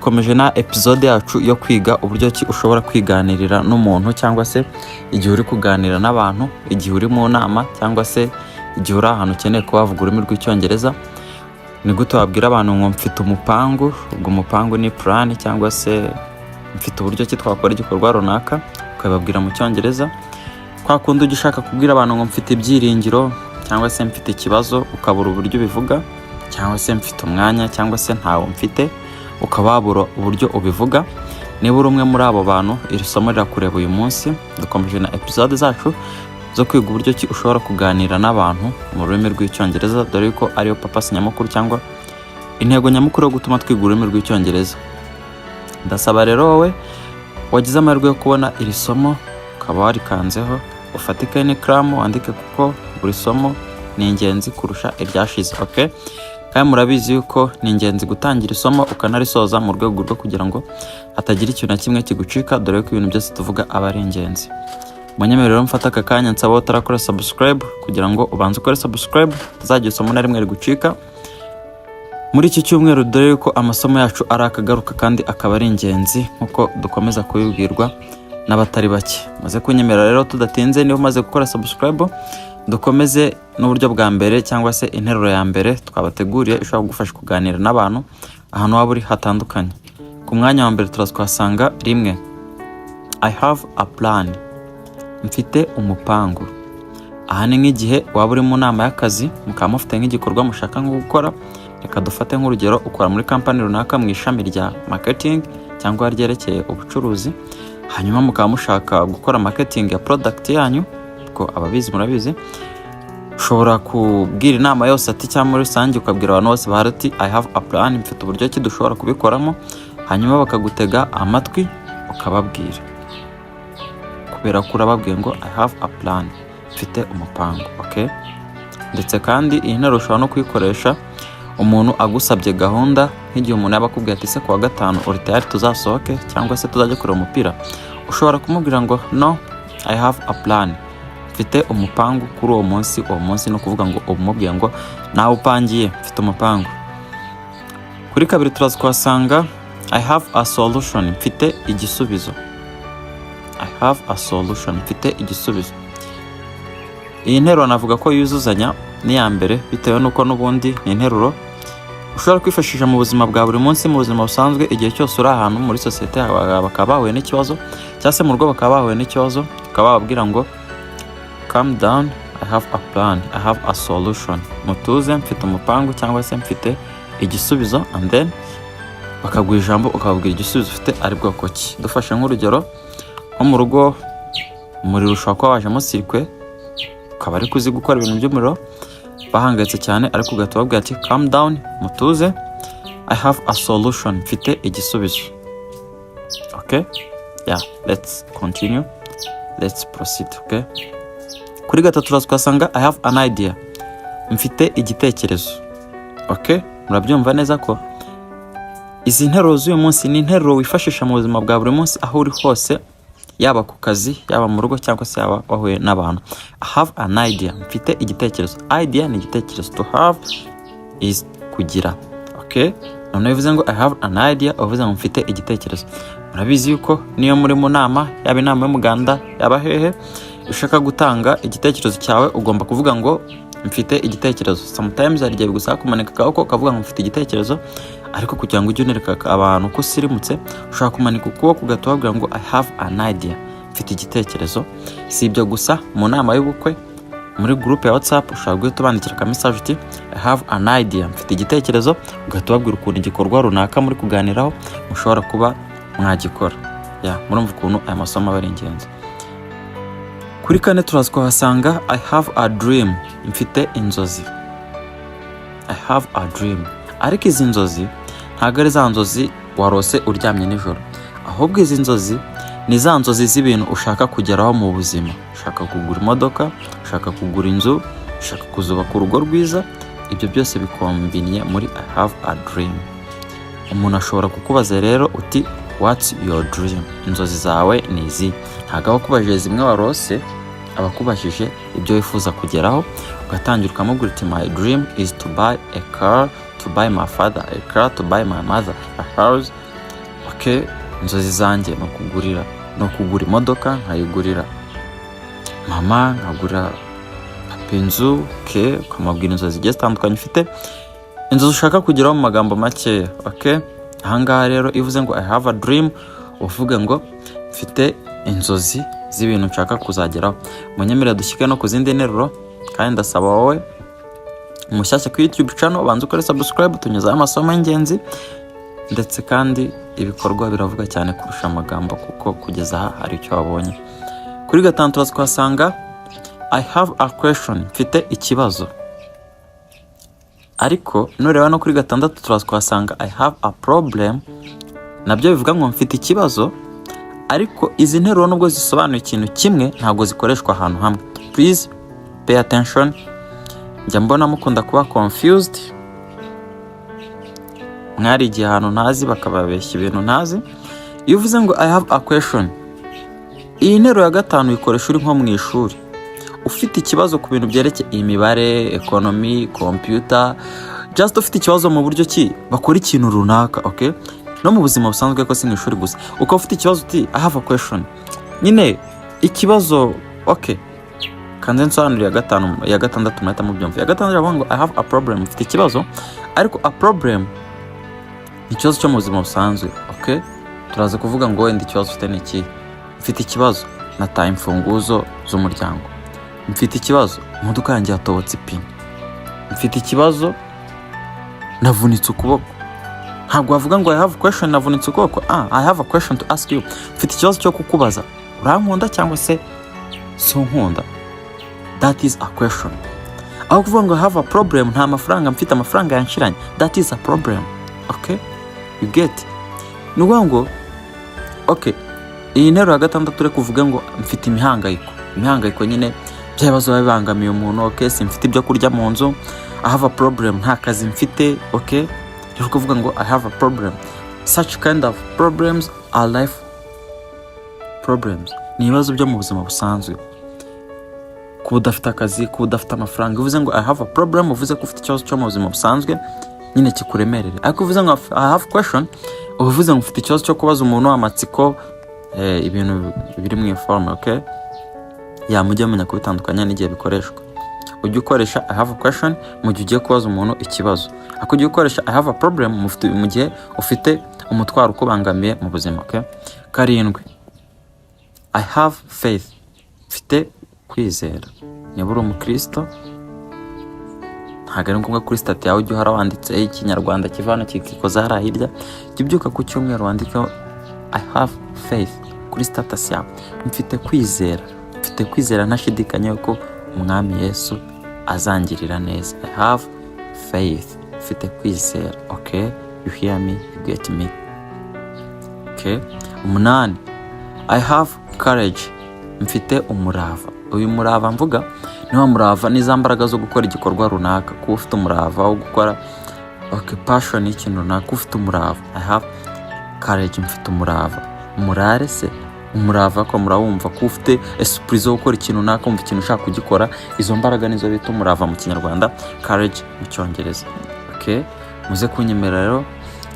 Dukomeje na episode yacu yo kwiga uburyo ki ushobora kwiganirira n'umuntu, cyangwa se igihe uri kuganira n'abantu, igihe uri mu nama, cyangwa se igihe uri ahantu ukeneye kuba wavuga ururimi rw'Icyongereza. Ni gute wabwira abantu ngo mfite umupangu? Ubwo umupangu ni plan, cyangwa se mfite uburyo ki twakora igikorwa runaka, ukabibabwira mu Cyongereza. Kwa kundi ujya ushaka kubwira abantu ngo mfite ibyiringiro, cyangwa se mfite ikibazo, ukabura uburyo ubivuga, cyangwa se mfite umwanya, cyangwa se ntawo mfite, ukaba wabura uburyo ubivuga. Niba uri umwe muri abo bantu, iri somo rirakureba uyu munsi. Dukomeje na episode zacu zo kwiga uburyo ki ushobora kuganira n'abantu mu rurimi rw'Icyongereza, dore ko ariyo purpose nyamukuru cyangwa intego nyamukuru yo gutuma twiga ururimi rw'Icyongereza. Ndasaba rero wowe wagize amahirwe yo kubona iri somo, ukaba warikanzeho, ufate ikayi n'ikaramu wandike, kuko buri somo ni ingenzi kurusha iryashize. Okay? Kandi murabizi yuko ni ingenzi gutangira isomo ukanarisoza, mu rwego rwo kugira ngo hatagira ikintu na kimwe kigucika, dore ko ibintu byose tuvuga aba ari ingenzi. Munyemerere rero mfate aka kanya nsaba utarakora subscribe kugira ngo ubanze ukore subscribe, utazagira isomo na rimwe rigucika muri iki cyumweru, dore yuko amasomo yacu ari akagaruka kandi akaba ari ingenzi nk'uko dukomeza kubibwirwa n'abatari bake. Maze kunyemerera rero tudatinze, niba umaze gukora subscribe, dukomeze n'uburyo bwa mbere cyangwa se interuro ya mbere twabateguriye ishobora kugufasha kuganira n'abantu ahantu waba uri hatandukanye. Ku mwanya wa mbere turazwasanga rimwe, "I have a plan", mfite umupangu. Aha ni nk'igihe waba uri mu nama y'akazi, mukaba mufite nk'igikorwa mushaka nko gukora. Reka dufate nk'urugero, ukora muri kampani runaka mu ishami rya marketing cyangwa ryerekeye ubucuruzi, hanyuma mukaba mushaka gukora marketing ya product yanyu. Ko ababizi murabizi, ushobora kubwira inama yose ati, cyangwa muri rusange ukabwira abantu bose bahari ati: "I have a plan", mfite uburyo ki dushobora kubikoramo. Hanyuma bakagutega amatwi, ukababwira, kubera ko urababwiye ngo "I have a plan", mfite umupango. Okay? Ndetse kandi iyi nteruro ushobora no kuyikoresha umuntu agusabye gahunda, nk'igihe umuntu yaba akubwiye ati: "Se kuwa gatanu uri tayari tuzasohoke, cyangwa se tuzajya kureba umupira?" Ushobora kumubwira ngo: "No, I have a plan", mfite umupangu kuri uwo munsi. Uwo munsi ni ukuvuga ngo uba umubwiye ngo nawe upangiye, mfite umupangu. Kuri kabiri turaza kuhasanga "I have a solution", mfite igisubizo. "I have a solution", mfite igisubizo. Iyi nteruro navuga ko yuzuzanya n'iya mbere, bitewe n'uko n'ubundi ni interuro ushobora kwifashisha mu buzima bwa buri munsi, mu buzima busanzwe, igihe cyose uri ahantu muri sosiyete yawe bakaba bahuye n'ikibazo, cyangwa se mu rugo bakaba bahuye n'ikibazo, ukaba wababwira ngo: "Calm down, I have a plan, I have a solution", mutuze, mfite umupangu cyangwa se mfite igisubizo. And then bakaguha ijambo, ukababwira igisubizo ufite ari bwoko ki. Dufashe nk'urugero, nko mu rugo umuriro ushobora kuba wajemo circuit, ukaba ariko uzi gukora ibintu by'umuriro, bahangayitse cyane, ariko ugahita ubabwira ati: "Calm down", mutuze, "I have a solution", mfite igisubizo. Okay, yeah, let's continue, let's proceed. Okay, kuri gatatu turaza tuhasanga "I have an idea", mfite igitekerezo. Okay, murabyumva neza ko izi nteruro z'uyu munsi ni interuro wifashisha mu buzima bwa buri munsi, aho uri hose, yaba ku kazi, yaba mu rugo, cyangwa se yaba wahuye n'abantu. "I have an idea", mfite igitekerezo. Idea ni igitekerezo, to have is kugira. Okay, noneho bivuze ngo "I have an idea", uvuze ngo mfite igitekerezo. Murabizi yuko niyo muri mu nama, yaba inama y'umuganda, yaba hehe, ushaka gutanga igitekerezo cyawe, ugomba kuvuga ngo mfite igitekerezo. Sometimes hari igihe bigusaba kumanika akaboko ukavuga ngo mfite igitekerezo, ariko kugira ngo ujye unereka abantu ko usirimutse, ushobora kumanika ukuboko ugahita ubabwira ngo "I have an idea", mfite igitekerezo. Si ibyo gusa, mu nama y'ubukwe, muri groupe ya WhatsApp, ushobora guhita ubandikira aka message uti: "I have an idea", mfite igitekerezo, ugahita ubabwira ukuntu igikorwa runaka muri kuganiraho mushobora kuba mwagikora. Ya, murumva ukuntu aya masomo aba ari ingenzi. Kuri kane turaza kuhasanga "I have a dream", mfite inzozi. "I have a dream". Ariko izi nzozi ntabwo ari za nzozi warose uryamye nijoro, ahubwo izi nzozi ni za nzozi z'ibintu ushaka kugeraho mu buzima. Ushaka kugura imodoka, ushaka kugura inzu, ushaka kuzubaka urugo rwiza. Ibyo byose bikombinye muri "I have a dream". Umuntu ashobora kukubaza rero uti: "What's your dream?" Inzozi zawe ni izi? Ntabwo aba akubajije zimwe warose, aba akubajije ibyo wifuza kugeraho. Ugatangira ukamubwira uti: "My dream is to buy a car, to buy my father a car, to buy my mother a house." Okay, inzozi zanjye ni ukugura imodoka, nkayigurira mama, nkagura papa inzu. Okay, ukamubwira inzozi zigiye zitandukanye ufite, inzozi ushaka kugeraho mu magambo makeya. Okay, ahangaha rero iyo uvuze ngo "I have a dream", uvuga ngo mfite inzozi z'ibintu nshaka kuzageraho. Munyemerere dushyike no ku zindi nteruro, kandi ndasaba wowe umushyashya kuri YouTube channel, ubanza ukore subscribe, tunyuzaho amasomo y'ingenzi, ndetse kandi ibikorwa biravuga cyane kurusha amagambo, kuko kugeza aha hari icyo wabonye. Kuri gatanu turaza kuhasanga "I have a question", mfite ikibazo. Ariko nureba no kuri gatandatu turaza kuhasanga "I have a problem", nabyo bivuga ngo mfite ikibazo. Ariko izi nteruro, nubwo zisobanuye ikintu kimwe, ntabwo zikoreshwa ahantu hamwe. Please pay attention, njya mbona mukunda kuba confused, mwarigiye ahantu ntazi, bakababeshya ibintu ntazi. Iyo uvuze ngo "I have a question", iyi nteruro ya gatanu uyikoresha uri nko mu ishuri, ufite ikibazo ku bintu byerekeye imibare, economy, computer, just ufite ikibazo mu buryo ki bakora ikintu runaka. Okay, no mu buzima busanzwe, ko si mu ishuri gusa, ukaba ufite ikibazo uti "I have a question", nyine ikibazo. Okay, kanze nsobanurire iya gatanu, iya gatandatu muhita mubyumva. Iya gatandatu iravuga ngo "I have a problem", mfite ikibazo, ariko a problem ni ikibazo cyo mu buzima busanzwe. Okay, turaza kuvuga ngo wenda ikibazo ufite ni ikihe? Mfite ikibazo, nataye imfunguzo z'umuryango. Mfite ikibazo, imodoka yanjye yatobotse ipine. Mfite ikibazo, navunitse ukuboko. Ntabwo wavuga ngo "I have a question, navunitse ukuboko". Ah, "I have a question to ask you", mfite ikibazo cyo kukubaza, urankunda cyangwa se sunkunda? That is a question. Aho kuvuga ngo "I have a problem", nta mafaranga mfite, amafaranga yanshiranye, that is a problem. Okay, you get? Ni ukuvuga ngo, okay, iyi nteruro ya gatandatu, uri kuvuga ngo mfite imihangayiko. Imihangayiko nyine bya bibazo biba bibangamiye umuntu. Okay, simfite ibyo kurya mu nzu, I have a problem, nta kazi mfite. Okay, rero kuvuga ngo "I have a problem", such kind of problems are life problems, ni ibibazo byo mu buzima busanzwe, kuba udafite akazi, kuba udafite amafaranga. Uvuze ngo "I have a problem", uvuze ko ufite ikibazo cyo mu buzima busanzwe nyine kikuremerere. Ariko uvuze ngo "I have question", uba uvuze ngo ufite ikibazo cyo kubaza umuntu, amatsiko, ibintu biri mu iforme. Okay, ya, mujye mumenya kubitandukanya n'igihe bikoreshwa. Ujye ukoresha "I have a question" mu gihe ugiye kubaza umuntu ikibazo, ariko ujye ukoresha "I have a problem" mu gihe ufite umutwaro ukubangamiye mu buzima. Okay, karindwi, I have faith, mfite kwizera. Niba uri umukristo, ntabwo ari ngombwa kuri status yawe ujye uhora wanditseho Ikinyarwanda kiva hano kikikoza hariya hirya. Jya ubyuka ku cyumweru wandikeho "I have faith" kuri status yawe, mfite kwizera, mfite kwizera ntashidikanya ko Umwami Yesu azangirira neza. I have faith, mfite kwizera. Okay, you hear me? You get me? Okay, umunani, I have courage, mfite umurava. Uyu murava mvuga ni wa murava, ni za mbaraga zo gukora igikorwa runaka, kuba ufite umurava wo gukora, okay, passion y'ikintu runaka, ufite umurava. I have courage, mfite umurava. Umurare se, umurava ko murawumva, ko ufite esprit zo gukora ikintu runaka, wumva ikintu ushaka kugikora, izo mbaraga nizo bita umurava mu Kinyarwanda, courage mu Cyongereza. Okay, muze kunyemerera rero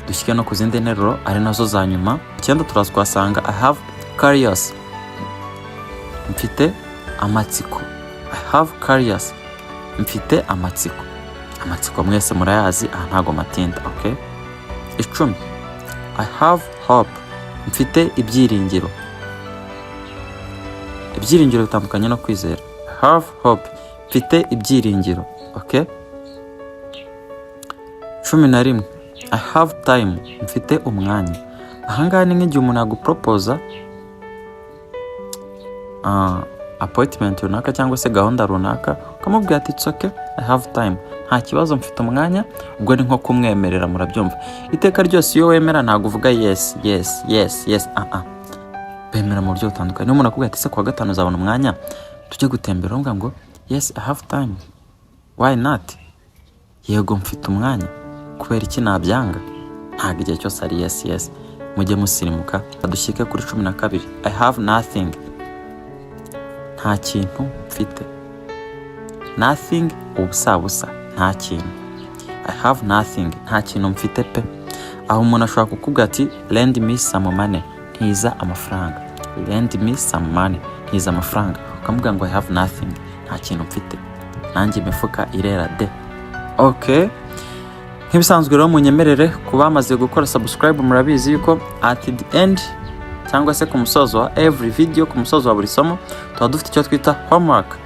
dushyike no ku zindi nteruro, ari nazo za nyuma. Icyenda turaza kuhasanga "I have curious", mfite amatsiko. I have curious, mfite amatsiko. Amatsiko mwese murayazi, aha ntago matinda. Okay, 10, I have hope, mfite ibyiringiro. Ibyiringiro bitandukanye no kwizera. I have hope, mfite ibyiringiro. Okay, 11, I have time, mfite umwanya. Ahangaha ni nk'igihe umuntu yaguporopoza appointment runaka cyangwa se gahunda runaka, ukamubwira ati "It's okay, I have time", nta kibazo, mfite umwanya. Ubwo ni nko kumwemerera, murabyumva. Iteka ryose iyo wemera ntabwo uvuga yes, ah ah, bemera mu buryo butandukanye. Niba umuntu akubwira ati "Se kuwa gatanu uzabona umwanya tujye gutembera?" Uvuga ngo "Yes, I have time, why not?" Yego, mfite umwanya, kubera iki nabyanga? Ntabwo igihe cyose ari yes. Mujye musirimuka. Dushyike kuri 12, I have nothing, nta kintu mfite. Nothing, ubusa busa, nta kintu. I have nothing, nta kintu mfite pe. Aho umuntu ashobora kukubwira ati: "Lend me some money," ntiza amafaranga. "Lend me some money," ntiza amafaranga. Ukamubwira ngo: "I have nothing," nta kintu mfite, nanjye imifuka irera de. Okay, nk'ibisanzwe rero, munyemerere kuba bamaze gukora subscribe, murabizi yuko at the end cyangwa se ku musozo wa every video, ku musozo wa buri somo, tuba dufite icyo twita homework.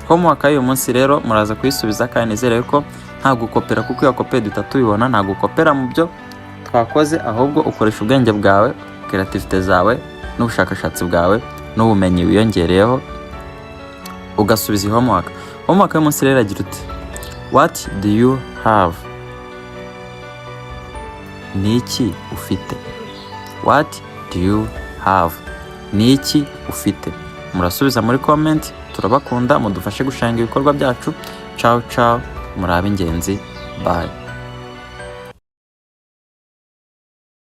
Homework y'uyu munsi rero muraza kuyisubiza, kandi nizere ko nta gukopera, kuko iyo wakopeye duhita tubibona. Nta gukopera mu byo twakoze, ahubwo ukoresha ubwenge bwawe, creativity zawe n'ubushakashatsi bwawe n'ubumenyi wiyongereyeho, ugasubiza iyi homework. Homework y'umunsi rero agira uti: "What do you have?" Ni iki ufite? "What do you have?" Ni iki ufite? Murasubiza muri comment. Turabakunda, mudufashe gushinga ibikorwa byacu. Ciao ciao, muri ab'ingenzi, bye.